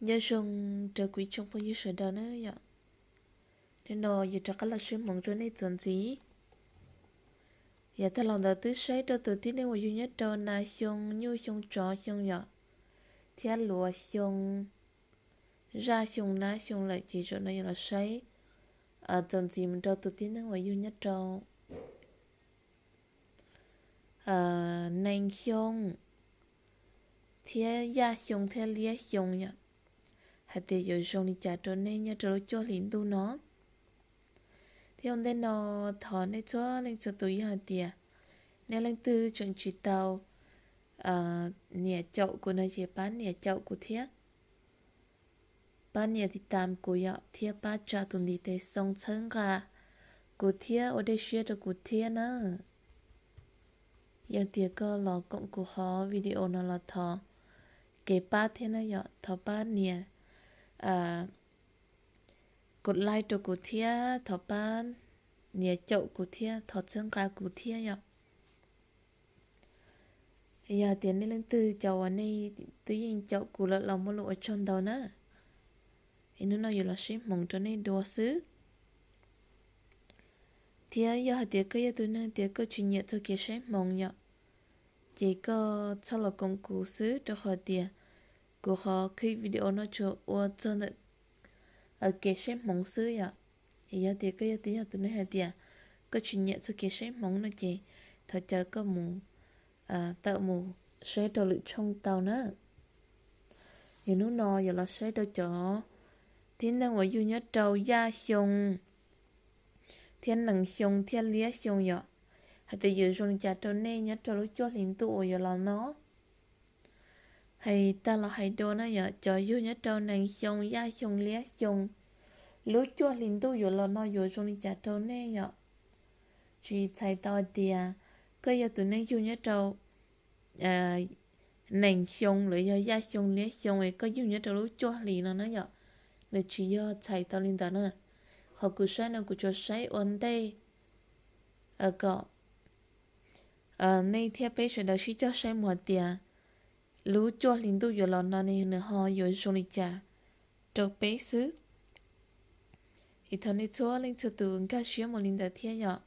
Nyob zoo rau kuv ib tsoom phooj ywg sawv daws na yom. Hnub no yuav rov qab los saib hmoov rau nej txuas ntxiv. Yav tag los ntawd twb saib rau tus tib neeg uas yug nyob rau nas xyoo, nyuj xyoo, tsov xyoo yom, thiab luav xyoo, zaj xyoo, nab xyoo lawm ces zaum no yuav los saib txuas ntxiv mus rau tus tib neeg uas yug nyob rau nees xyoo thiab yaj xyoo thiab liab xyoo yom, hais tias yuav zoo li cas rau nej nyob rau lub cuaj hlis ntuj no. Thiab ua ntej no thov nej txhua leej txhua tus yog hais tias nej leej twg tseem tsis tau nias caum kuv no ces pab nias caum kuv thiab, pab nias tiv tam kuv yom, thiab pab tsa tus ntiv tes xoo txhawb nqa kuv thiab ua dej siab rau kuv thiab na. Yog tias koj los koom kuv qhov video no los thov kev pab thiab na yom, thov pab nias kos like rau kuv thiab, thov pab nias caum kuv thiab, thov txhawb nqa kuv thiab yom. Yog tias nej leej twg cov uas nej twb yeej caum kuv lawm los muaj lus ua tsaug ntau na. Es hnub no yuav los saib hmoov rau nej dua xwb. Thiab yog hais tias koj yog tus neeg tias koj tsis nyiam txoj kev saib hmoov yom, ces koj txhob los koom kuv xwb, rau qhov tias kuv qhov clip video no tsuas ua txog ntawm kev saib hmoov xwb yom. Es yog tias koj yog tus, yog tus neeg hais tias koj tsis nyiam txoj kev saib hmoov no ces thov caw koj mus tawm mus saib rau lwm tshooj tau na. Yog hnub no yuav los saib rau cov tib neeg uas yug nyob rau yaj xyoo thiab nees xyoo thiab liab xyoo yom, hais tias yuav zoo li cas rau nej nyob rau lub cuaj hlis ntuj uas yuav los no. Hais tag los hais dua na yom, cov yug nyob rau nees xyoo, yaj xyoo, liab xyoo, lub cuaj hlis ntuj yuav los no yuav zoo li cas rau nej yom. Tsis txhais tau hais tias koj yog tus neeg yug nyob rau nees xyoo los yog yaj xyoo, liab xyoo es koj yug nyob rau lub cuaj hlis no na yom, nws tsis yog txhais tau li ntawd na. Qhov kuv saib no kuv tsuas saib ua ntej kom nej thiab peb sawv daws sib cog saib mus hais tias lub cuaj hlis ntuj yuav los no ne nws ho yuav zoo li cas rau peb xwb. Es thov nej txhua leej txhua tus nkag siab mus li ntawd thiab yom.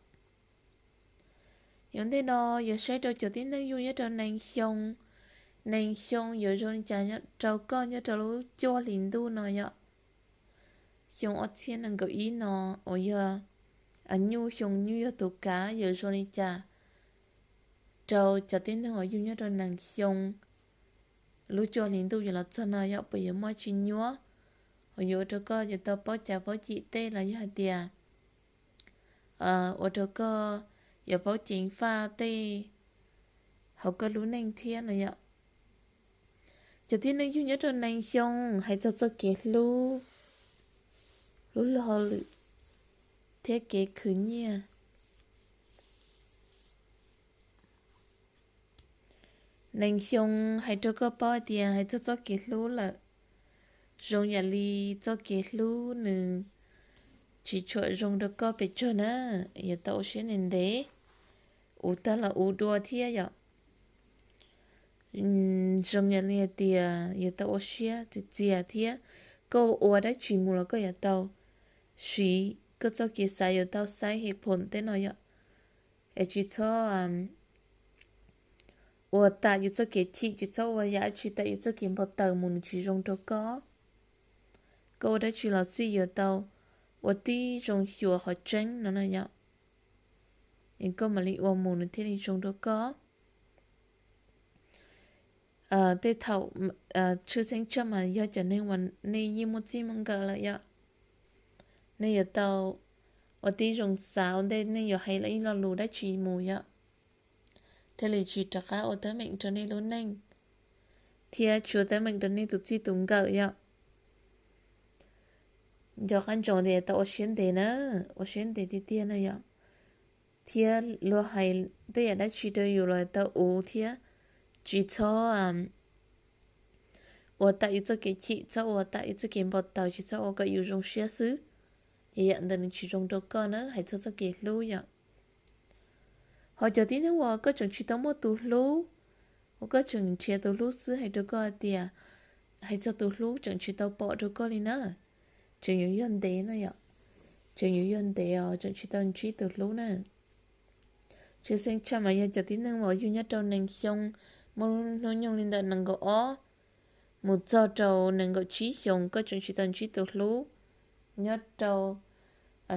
Yog ntej no yuav saib rau cov tib neeg yug nyob rau nees xyoo, nees xyoo yuav zoo li cas rau koj nyob rau lub cuaj hlis ntuj no yom. Xyoo ob txhiab nees nkaum ib no uas yog nyuj xyoo, nyuj yog tus kav, yuav zoo li cas rau cov tib neeg uas yug nyob rau nees xyoo, lub cuaj hlis ntuj yuav los txog no yom, puas yuav muaj tsis nyuab, uas yuav ua rau koj yuav tau paub cav paub cim tej los yog hais tias ua rau koj yuav paub ceev faj tej hauv koj lub neej thiab no yom. Cov tib neeg yug nyob rau nees xyoo, hais txog txoj kev hlub, hlub luag hauj lwm thiab kev khwv nyiaj. Nees xyoo hais rau koj paub hais tias hais txog txoj kev hlub lawm, zoo yam li txoj kev hlub nws tsis tshua zoo rau koj pes tsawg na, yuav tau ua siab ntev ntev, uv tag los uv dua thiab yom. Zoo yam li hais tias yuav tau ua siab txias txias thiab, koj ua dab tsi mus los koj yuav tau siv koj txoj kev xav, yuav tau xaib hej phoom tej no yom. Es tsis txhob ua tam yus txoj kev chim, tsis txhob ua yam dab tsi tam yus txoj kev npau taws mus, nws tsis zoo rau koj. Koj ua dab tsi los xij yuav tau ua tib zoo xyuas qhov tseeb no na yom. Es koj mam li ua mus nws thiaj li zoo rau koj. Tej thaum tshwj xeeb tshaj mas yog cov neeg uas nej yeej muaj txij muaj nkawm lawm yom, nej yuav tau ua tib zoo xav ua ntej nej yuav hais ib lo lus dab tsi mus yom, thiaj li tsis rov qab ua teeb meem rau nej lub neej thiab tsis ua teeb meem rau nej tus txij tus nkawm yom. Nco qab ntsoov tias tau ua siab ntev na, ua siab ntev tiag tiag na yom. Thiab luag hais tej yam dab tsi rau yus los tau uv thiab, tsis txhob ua tam yus txoj kev chim, txhob ua tam yus txoj kev npau taws, tsis txhob ua kom yus zoo siab xwb, ces yam ntawd nws tsis zoo rau koj na, hais txog txoj kev hlub yom. Ho cov tib neeg uas koj tseem tsis tau muaj tus hlub, uas koj tseem nrhiav tus hlub xwb, hais rau koj hais tias hais txog tus hlub tseem tsis tau pom rau koj li na. Tseem yuav yog ntev na yom, tseem yuav yog ntev os, tseem tsis tau ntsib tus hlub na. Tshwj xeeb tshaj mas yog cov tib neeg uas yug nyob rau nees xyoo, muaj lub hnub nyoog li ntawm nees nkaum ob mus txog rau nees nkaum tsib xyoos, koj tseem tsis tau ntsib tus hlub nyob rau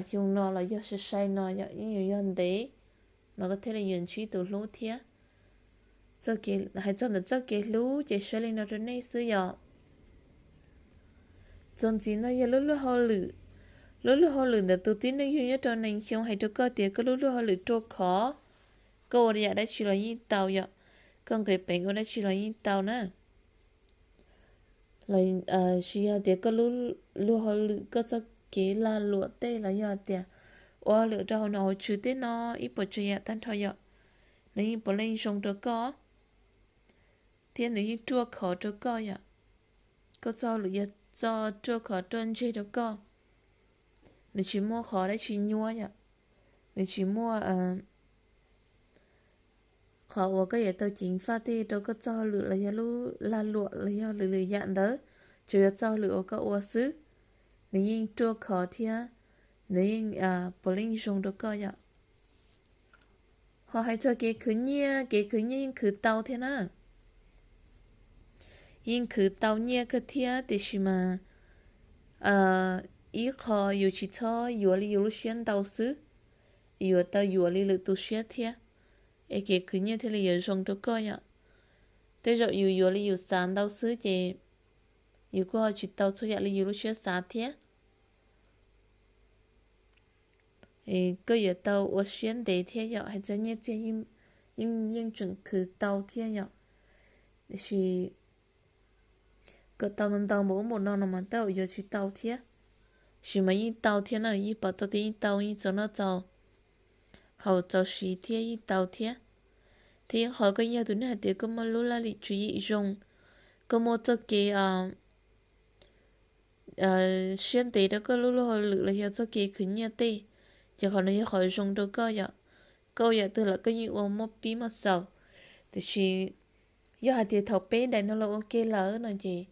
xyoo no los yog sai sai no yom, yeej yuav yog ntev mas koj thiaj li yuav ntsib tus hlub thiab. Hais txog ntawm txoj kev hlub ces saib li no rau nej xwb yom. Txuas ntxiv no yog lub luag hauj lwm. Lub luag hauj lwm ntawm tus tib neeg yug nyob rau nees xyoo hais rau koj tias koj lub luag hauj lwm ruaj khov, koj ua yam dab tsi los yeej tau yom, koj nqis peev ua dab tsi los yeej tau na. Los sis yog tias koj lub luag hauj lwm, koj txoj kev lag luam tej los yog tias ua hauj lwm rau hauv nom hauv tswv tej no ib puas tsav yam tag nrho yom, nws yeej puav leej zoo rau koj thiab nws yeej ruaj khov rau koj yom. Koj txoj hauj lwm yog txoj ruaj khov ruaj ntseg rau koj, nws tsis muaj qhov dab tsi nyuaj yom, nws tsis muaj qhov uas koj yuav tau ceev faj tej rau koj txoj hauj lwm los yog lub lag luam los yog lwm lwm yam ntawd, tsuas yog txoj hauj lwm uas koj ua xwb, nws yeej ruaj khov thiab nws yeej puav leej zoo rau koj yom. Ho hais txog kev khwv nyiaj, kev khwv nyiaj yeej khwv tau thiab na. Yeej khwv tau nyiaj kawg thiab, tiam sis mas ib qho yus tsis txhob yuav li yus lub siab ntau xwb, yuav tau yuav li lwm tus siab thiab, es kev khwv nyiaj thiaj li yuav zoo rau koj yom. Tej zaum yus yuav li yus xav ntau xwb ces yus kuj ho tsis tau txhua yam li yus lub siab xav thiab. Koj yuav tau ua siab ntev thiab yom, hais txog nyiaj txiag yeej tseem khwv tau thiab yom. Tiam sis kom tau ntau ntau npaum ub npaum no no mas tej zaum yuav tsis tau thiab. Tiam sis mas yeej tau thiab na, yeej pom tau tias yeej tau, yeej txaus noj txaus haus txaus siv thiab yeej tau thiab. Thiab ib qho koj yeej yog tus neeg hais tias koj muaj lub laj lim tswv yim zoo, koj muaj txoj kev siab ntev rau koj lub luag hauj lwm los yog txoj kev khwv nyiaj tej, ces qhov no yog qhov zoo rau koj yom. Koj ua yam twg los koj yeej ua muaj pib muaj xaus. Tiam sis yog hais tias thaum peb daim no los ua ke lawm no ces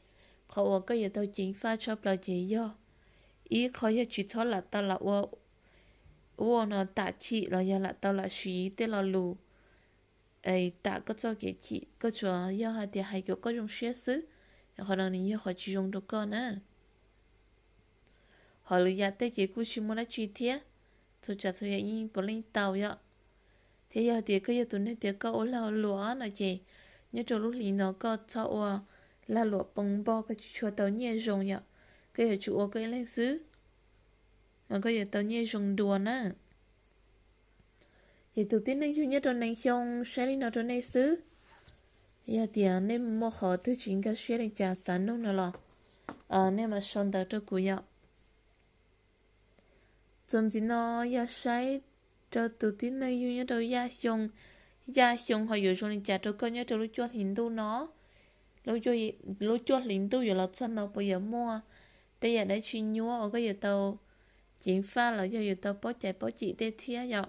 qhov uas koj yuav tau ceev faj tshaj plaws ces yog ib qho yog tsis txhob lam tau lam ua ub ua no tam chim los yog lam tau lam siv tej lo lus tam koj txoj kev chim, koj tsuas yog hais tias hais kom koj zoo siab xwb, qhov no nws yog qhov tsis zoo rau koj na. Ho lwm yam tej ces kuj tsis muaj dab tsi thiab, txhua tsav txhua yam yeej puav leej tau yom. Thiab yog tias koj yog tus neeg tias koj ua lag luam no ces nyob rau lub hli no koj txhob ua lag luam poo npoj, koj tsis tshua tau nyiaj zoo yom. Koj yuav tsum ua koj ib leeg xwb mas koj yuav tau nyiaj zoo dua na. Ces tus tib neeg yug nyob rau nees xyoo saib li no rau nej xwb. Yog tias nej muaj qhov twg tsis nkag siab li cas xav nug no los nej mam sau ntawv rau kuv yom. Txuas ntxiv no yog saib rau tus tib neeg yug nyob rau yaj xyoo, yaj xyoo ho yuav zoo li cas rau koj nyob rau lub cuaj hlis ntuj no. Lub cuaj hlis ntuj yuav los txog no puas yuav muaj tej yam dab tsi nyuaj uas koj yuav tau ceev faj los yog yuav tau paub cais paub cim tej thiab yom.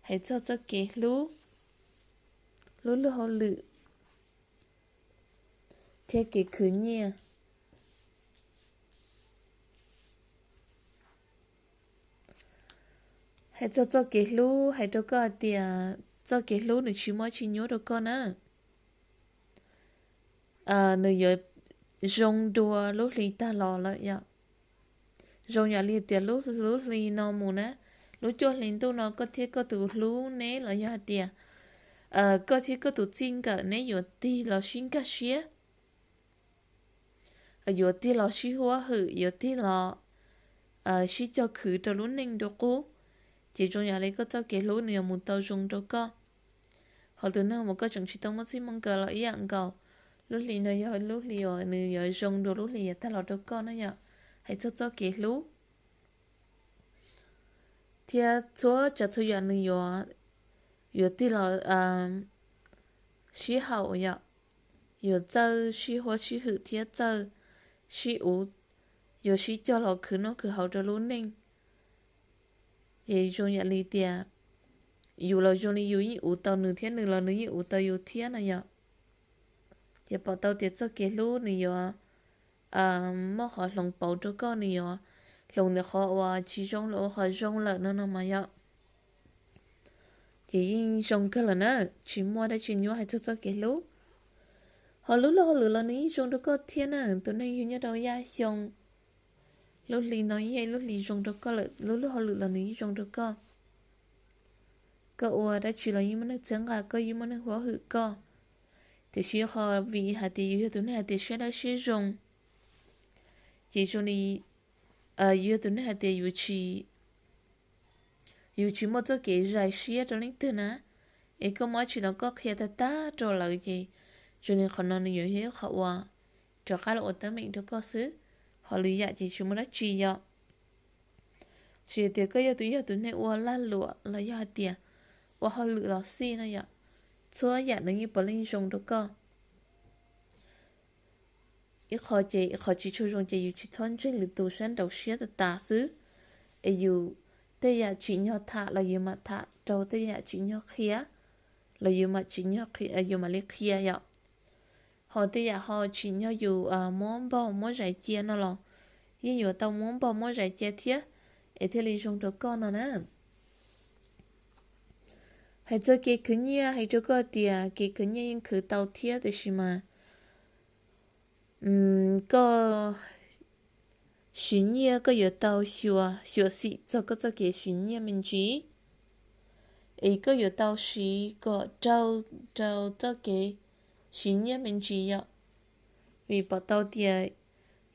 Hais txog txoj kev hlub, lub luag hauj lwm thiab kev khwv nyiaj. Hais txog txoj kev hlub, hais rau koj hais tias txoj kev hlub nws tsis muaj tsis nyuaj rau koj na. Nws yuav zoo dua lub hli tag los lawm yom. Zoo yam li tias lub, lub hli no mus na, lub cuaj hli ntuj no koj thiab koj tus hlub neb los yog hais tias koj thiab koj tus txij nkawm neb yuav tig los sib nkag siab, yuav tig los sib huab hwm, yuav tig los sib cog khwv rau lub neej dua qub, ces zoo yam li koj txoj kev hlub nws yuav mus tau zoo rau koj. Ho tus neeg uas koj tseem tsis tau muaj txij muaj nkawm los ib yam nkaus, lub hli no yog lub hli uas nws yuav zoo dua lub hli yav tag los rau koj na yom. Hais txog txoj kev hlub thiab txhua tsav txhua yam nws yuav, yuav tig los sib haum yom, yuav txawj sib huab sib hwm thiab txawj sib uv, yuav sib cog los khwv noj khwv haus rau lub neej. Ces zoo yam li tias yus los zoo li yus yeej uv tau nws thiab nws los nws yeej uv tau yus thiab no yom. Ces pom tau tias txoj kev hlub nws yuav muaj qhov hloov pauv rau koj, nws yuav hloov ntawm qhov uas tsis zoo los ua qhov zoo lawm no no mas yog. Ces yeej zoo kawg lawm na, tsis muaj dab tsi nyuaj hais txog txoj kev hlub. Ho lub luag hauj lwm los nws yeej zoo rau koj thiab na, tus neeg yug nyob rau yaj xyoo, lub hli no yeej yog lub hli zoo rau koj lawm, lub luag hauj lwm los nws yeej zoo rau koj. Koj ua dab tsi los yeej muaj neeg txhawb nqa koj, yeej muaj neeg hwm koj. Tiam sis qhov vim hais tias yus yog tus neeg hais tias siab dawb siab zoo, ces zoo li yus yog tus neeg hais tias yus tsis yus tsis muaj txoj kev zais siab rau leej twg na, es koj muaj dab tsi los koj qhia tag tag rau lawv ces zoo li qhov no nws yuav yog ib qhov uas rov qab los ua teeb meem rau koj xwb, ho lwm yam ces tsis muaj dab tsi yom. Tsis hais tias koj yog tus yog tus neeg ua lag luam los yog hais tias ua hauj lwm los xij no yom, txhua yam nws yeej puav leej zoo rau koj. Ib qho ces qhov tsis tshua zoo ces yus tsis txhob ntseeg lwm tus sab nraud siab tas tas xwb, es yus tej yam tsim nyog tham los yus mam tham rau, tej yam tsim nyog qhia los yus mam tsim nyog qhia, yus mam li qhia yom. Ho tej yam ho tsim nyog yus muab npog muab zais cia no los yeej yuav tau muab npog muab zais cia thiab, es thiaj li zoo rau koj no na. Hais txog kev khwv nyiaj, hais rau koj tias kev khwv nyiaj yeej khwv tau thiab, tiam sis mas koj siv nyiaj koj yuav tau xyuam xim txog koj txoj kev siv nyiaj me ntsis, es koj yuav tau siv kom raug rau txoj kev siv nyiaj me ntsis yom. Vim pom tau tias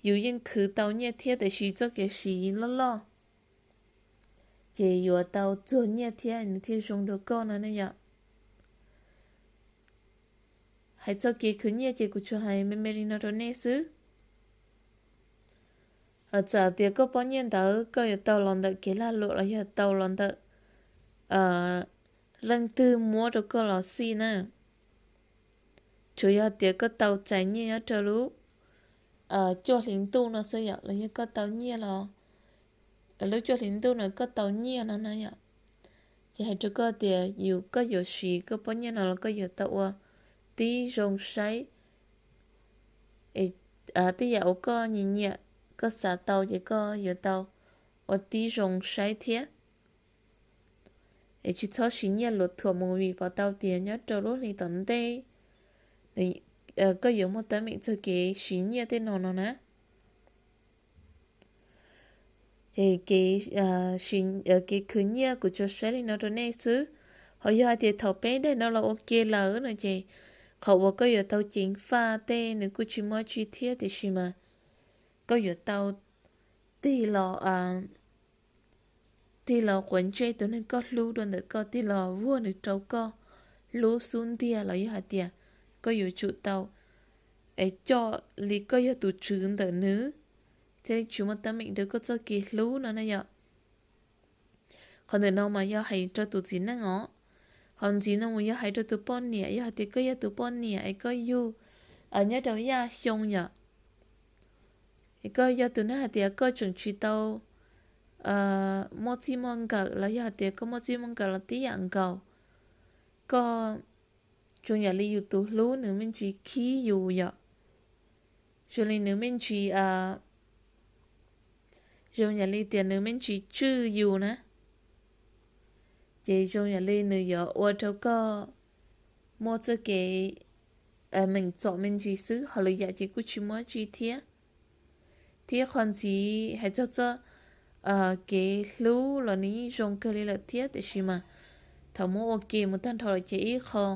yus yeej khwv tau nyiaj thiab, tiam sis txoj kev siv loj loj, ces yuav tau txuag nyiaj thiab nws thiaj zoo rau koj no ne yom. Hais txog kev khwv nyiaj ces kuv tsuas hais me me li no rau nej xwb. Txawm tias koj poj nyiaj ntawd koj yuav tau los ntawm kev lag luam los yog tau los ntawm leej twg muab rau koj los xij na, tsuas yog tias koj tau txais nyiaj nyob rau lub cuaj hli ntuj no xwb yom, los yog koj tau nyiaj los lub cuaj hli ntuj no koj tau nyiaj no na yom, ces hais rau koj tias yus koj yuav siv koj poj nyiaj no los koj yuav tau ua tib zoo saib, tej yam uas koj nyiam nyiam koj xav tau ces koj yuav tau ua tib zoo saib thiab. Es tsis txhob siv nyiaj luam thuam mus, vim pom tau tias nyob rau lub hli tom ntej koj yuav muaj teeb meem txog kev siv nyiaj tej no no na. Ces kev khwv nyiaj kuv tsuas saib li no rau nej xwb. Ho yog hais tias thaum peb daim no los ua ke lawm no ces qhov uas koj yuav tau ceev faj tej nws kuj tsis muaj tsi thiab, tiam sis mas koj yuav tau tig los tig los quav ntsej tus neeg koj hlub dua ntawm koj, tig los vuag nws rau koj hlub xub ntiag, los yog hais tias koj yuav tsum tau coj li koj yog tus tswv ntawm nws, thiaj li tsis muaj teeb meem rau koj txoj kev hlub no na yom. Qhov ntawm no mas yog hais rau tus txiv neej os. Ho ntxiv no mus yog hais rau tus poj niam, yog hais tias koj yog tus poj niam es koj yug nyob rau yaj xyoo yom, es koj yog tus neeg hais tias koj tseem tsis tau muaj txij muaj nkawm los yog hais tias koj muaj txij muaj nkawm los tib yam nkaus, koj zoo yam li yus tus hlub nws me ntsis khib yus yom, zoo li nws me ntsis, zoo yam li tias nws me ntsis tswj yus na, ces zoo yam li nws yuav ua rau koj muaj txoj kev meem txom me ntsis xwb, ho lwm yam ces kuj tsis muaj tsi thiab. Thiab qhov ntxiv hais txog txoj kev hlub los nws yeej zoo kawg li lawm thiab, tiam sis mas thaum muab ua ke mus tag nrho lawm ces ib qho,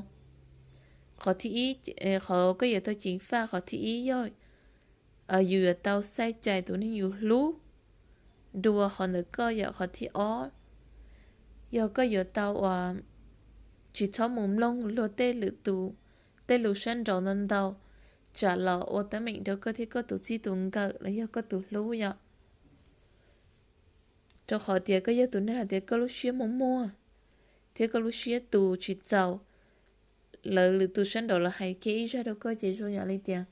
qhov thib ib, qhov koj yuav tau ceev faj qhov thib ib yog yus yuav tau xaiv cais tus neeg yus hlub dua, qhov ntawd koj yam qhov thib ob yog koj yuav tau uas tsis txhob mus mloog luag tej lwm tus tej lus sab nraud ntau ntau, tsam los ua teeb meem rau koj thiab koj tus txij tus nkawm los yog koj tus hlub yom. Rau qhov tias koj yog tus neeg hais tias koj lub siab muag muag thiab koj lub siab tus tsis txaus, lawv lwm tus sab nraud los hais kiag ib zaj rau koj ces zoo yam li tias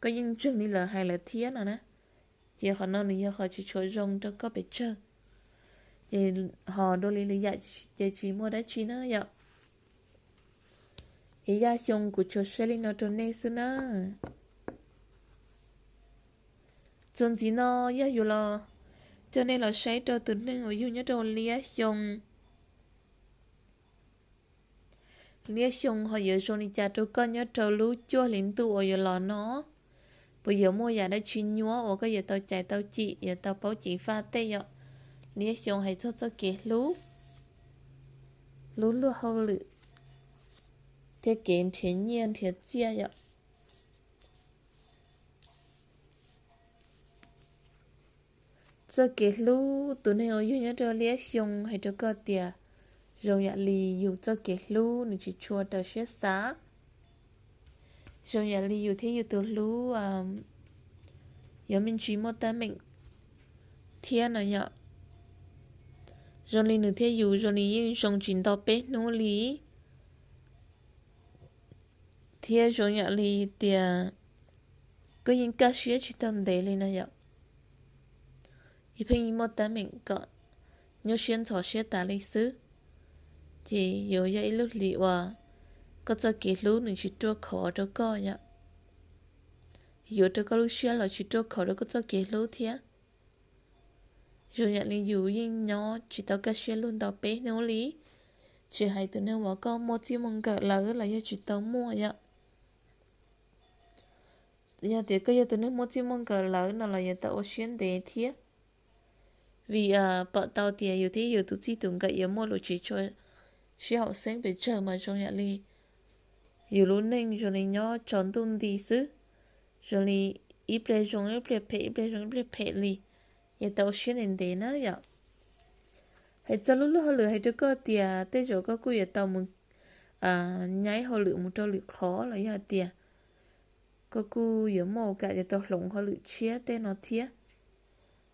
koj yeej ntseeg li lawv hais lawm thiab no na. Ces qhov no nws yog qhov tsis tshua zoo rau koj pes tsawg. Ces ho dua li lwm yam ces tsis muaj dab tsi na yom. Ces yaj xyoo kuv tsuas saib li no rau nej xwb na. Txuas ntxiv no yog yuav los coj nej los saib rau tus neeg uas yug nyob rau Liab Xyoos. Liab Xyoos ho yuav zoo li cas rau koj nyob rau lub cuaj hli ntuj uas yuav los no? Puas yuav muaj yam dab tsi nyuab uas koj yuav tau cais tau cim, yuav tau paub ceev faj tej yom? Liab Xyoos hais txog txoj kev hlub, hlub luag hauj lwm thiab kev nrhiav nyiaj nrhiav txiaj yom. Txoj kev hlub, tus neeg uas yug nyob rau Liab Xyoos hais rau koj tias zoo yam li yus txoj kev hlub nws tsis tshua raws siab xav. Zoo yam li yus thiab yus tus hlub yuav me ntsis muaj teeb meem thiab no yom. Zoo li nws thiab yus zoo li yeej zoo tsis ntau peb hnub li, thiab zoo yam li tias koj yeej kaj siab tsis tau ntev li no yom. Yus pheej muaj teeb meem kom nyuaj siab ntxhov siab tas li xwb, ces yuav yog ib lub hlis uas koj txoj kev hlub nws tsis ruaj khov rau koj yom. Yuav rau koj lub siab los tsis ruaj khov rau koj txoj kev hlub thiab. Zoo yam li yus yeej nyob tsis tau kaj siab luag ntau peb hnub li, tsis hais tus neeg uas koj muaj txij muaj nkawm lawm los yog tsis tau muaj yom. Yog tias koj yog tus neeg muaj txij muaj nkawm lawm no los yuav tau ua siab ntev thiab, vim pom tau tias yus thiab yus tus txij tus nkawm yuav muaj lus tsis tshua sib haum xeeb pes tsawg mas zoo yam li yus lub neej zoo li nyob tsaus ntuj nti xwb, zoo li ib pliag zoo ib pliag phem, ib pliag zoo ib pliag phem li, yuav tau ua siab ntev ntev na yom. Hais txog lub luag hauj lwm hais rau koj tias tej zaum koj kuj yuav tau mus nyaib hauj lwm mus rau lwm qhov los yog hais tias koj kuj yuav muaj kam yuav tau hloov hauj lwm tshiab tej no thiab,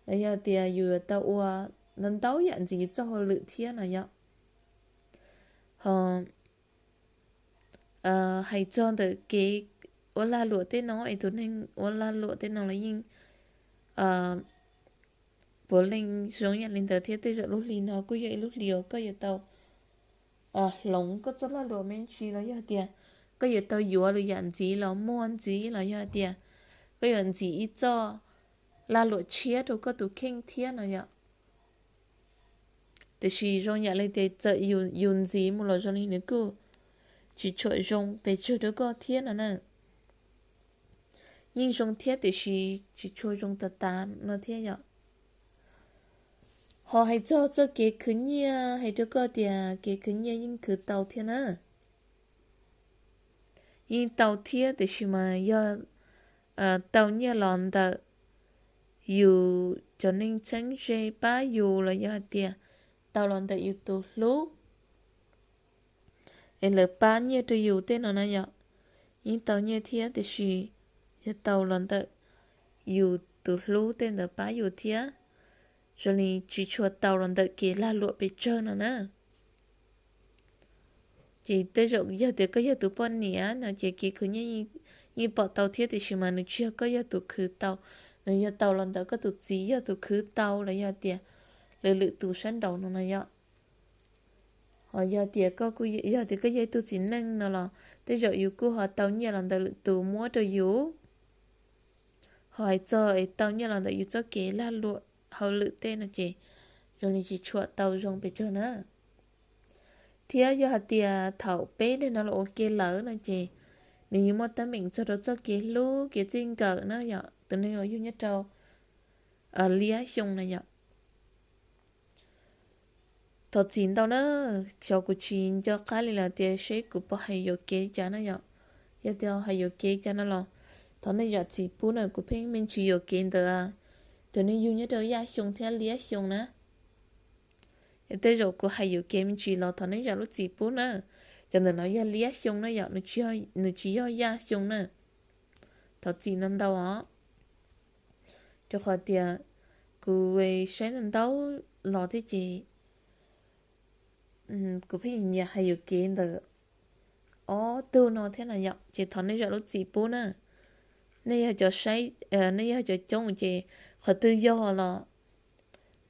los yog tias yus yuav tau ua ntau ntau yam ntxiv yus txoj hauj lwm thiab no yom. Ho hais txog ntawm kev ua lag luam tej no es tus neeg ua lag luam tej no los yeej puav leej zoo yam li ntawd thiab. Tej zaum lub hli no kuj yog ib lub hli uas koj yuav tau hloov koj txoj lag luam me ntsis los yog tias koj yuav tau yuav lwm yam ntxiv los muag ntxiv los yog tias koj yuav ntxiv ib txoj lag luam tshiab rau koj tus kheej thiab no yom. Tiam sis zoo yam li tias txawm yus ntxiv mus los zoo li nws kuj tsis tshua zoo pes tsawg rau koj thiab no na. Yeej zoo thiab tiam sis tsis tshua zoo tas tas no thiab yom. Ho hais txog txoj kev khwv nyiaj hais rau koj tias kev khwv nyiaj yeej khwv tau thiab na. Yeej tau thiab tiam sis mas yog tau nyiaj los ntawm yus cov neeg txheeb ze pab yus los yog hais tias tau los ntawm yus tus hlub es lawv pab nyiaj rau yus tej no na yom. Yeej tau nyiaj thiab tiam sis yog tau los ntawm yus tus hlub tej ntawd pab yus thiab, zoo li tsis tshua tau los ntawm kev lag luam pes tsawg no na. Ces tej zaum yog tias koj yog tus poj niam no ces kev khwv nyiaj yeej pom tau thiab tiam sis mas nws tsis yog koj yog tus khwv tau, nws yog tau los ntawm koj tus txiv yog tus khwv tau los yog tias lwm lwm tus sab nraud no na yom. Ho yog tias koj kuj yog tias koj yog ib tug txiv neej no los tej zaum yus kuj ho tau nyiaj los ntawm lwm tus muab rau yus. Ho hais txog es tau nyiaj los ntawm yus txoj kev lag luam hauj lwm tej no ces zoo li tsis tshua tau zoo pes tsawg na. Thiab yog hais tias thaum peb daim no los ua ke lawm no ces nws yuav muaj teeb meem txog rau txoj kev hlub kev txij nkawm na yom, tus neeg uas yug nyob rau Liab Xyoos na yom. Thov txim ntau na, xyov kuv tsis nco qab li lawm tias seb kuv puas hais yuam kev li cas na yom. Yog tias hais yuam kev li cas no los thov nej zam txim pub na, kuv pheej me ntsis yuam kev ntawm tus neeg yug nyob rau Yaj Xyoo thiab Liab Xyoo na. Tej zaum kuv hais yuam kev me ntsis los thov nej zam lub txim pub na. Cov ntawm no yog Liab Xyoo na yom, nws tsis yog Yaj Xyoo na. Thov txim ntau ntau os. Rau qhov tias kuv saib ntau ntau los thiab ces kuv pheej nyiam hais yuam kev ntawm ob tug no thiab no yom, ces thov nej zam lub txim pub na. Nej yog cov saib, nej yog cov coob ces qhov twg yog los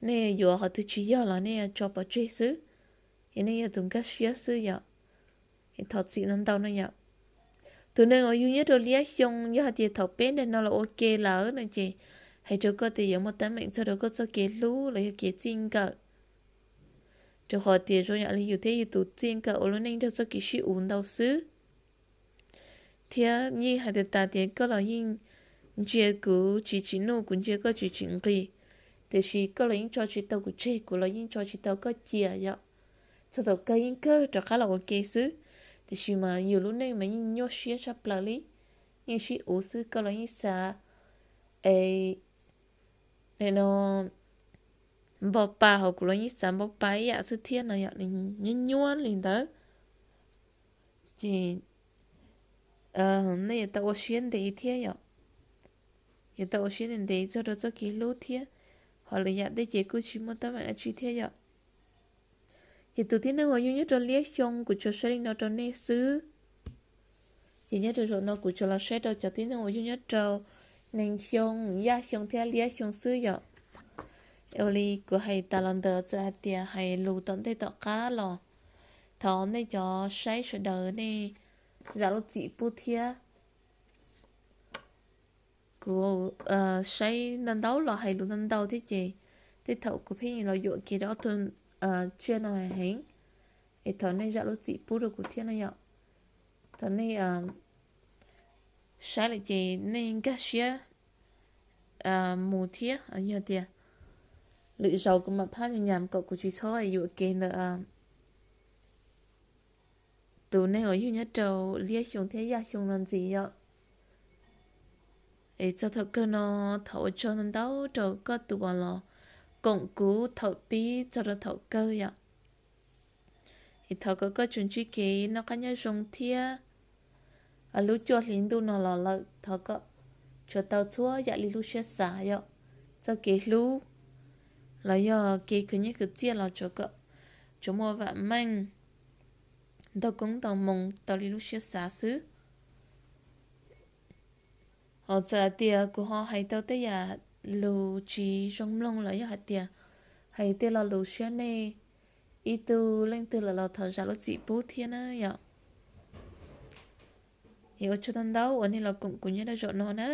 nej yuav, qhov twg tsis yog los nej tso pov tseg xwb, es nej yog tus nkag siab xwb yom. Thov txim ntau ntau no yom. Tus neeg uas yug nyob rau Liab Xyoo, yog hais tias thaum peb daim no los ua ke lawm no ces hais rau koj tias yuav muaj teeb meem txog rau koj txoj kev hlub los yog kev txij nkawm. Rau qhov tias zoo yam li yus thiab yus tus txij nkawm ua lub neej nrog txoj kev sib uv ntau xwb. Thiab yeej hais tias tas tias koj los yeej ntsia kuv tsis tsim nuj, kuv ntsia koj tsis tsim nqis, tiam sis koj los yeej tso tsis tau kuv tseg, kuv los yeej tso tsis tau koj cia yom. Txog thaum kawg yeej kawg rov qab los ua ke xwb, tiam sis mas yus lub neej mas yeej nyuaj siab tshaj plaws li, yeej sib uv xwb, koj los yeej xav es no npau pa hauv, kuv los yeej xav npau pa ib yam xwb thiab no yom, nyob nyuaj li ntawd. Ces nej yuav tau ua siab ntev thiab yom, yuav tau ua siab ntev ntev txog rau txoj kev hlub thiab, ho lwm yam tej ces kuj tsis muaj teeb meem dab tsi thiab yom. Ces tus tib neeg uas yug nyob rau Liab Xyooj kuv tsuas saib li no rau nej xwb. Ces nyob rau zaum no kuv tsuas los saib rau cov tib neeg uas yug nyob rau Nees Xyooj, Yaj Xyooj thiab Liab Xyooj xwb yom. Ua li kuv hais tas los ntawd, txawm hais tias hais lus tom ntej tom qab los thov nej cov saib sawv daws nej zam lub txim pub thiab. Kuv saib ntau ntau los hais lus ntau ntau thiab ces tej thaum kuv pheej los yuam kev rau ob tug tsiaj no heev, es thov nej zam lub txim pub rau kuv thiab no yom. Thov nej saib lawm ces nej nkag siab mus thiab, yog tias lwm zaus kuv mam phab nyas nyas kom kuv tsis txhob yuam kev ntawm tus neeg uas yug nyob rau Liab Xyooj thiab Yaj Xyooj no ntxiv yom. Es txog thaum kawg no thov ua tsaug ntau ntau rau koj tus uas los koom kuv thaum pib txog rau thaum kawg yom. Es thov kom koj tsuas ntsib kev noj qab nyob zoo thiab lub cuaj hli ntuj no los lawm thov kom tsuas tau txhua yam li lub siab xav yom. Txoj kev hlub los yog kev khwv nyiaj khwv txiaj los tsuas kom tsuas muaj vam meej, ntau koob ntau moo tau li lub siab xav xwb. Ho txawm hais tias kuv ho hais tau tej yam lus tsis zoo mloog los yog hais tias hais tej lo lus siab nej ib tug leej twg lawm los thov zam lub txim pub thiab na yom. Es ua tsaug ntau ntau uas nej los koom kuv nyob rau zaum no na.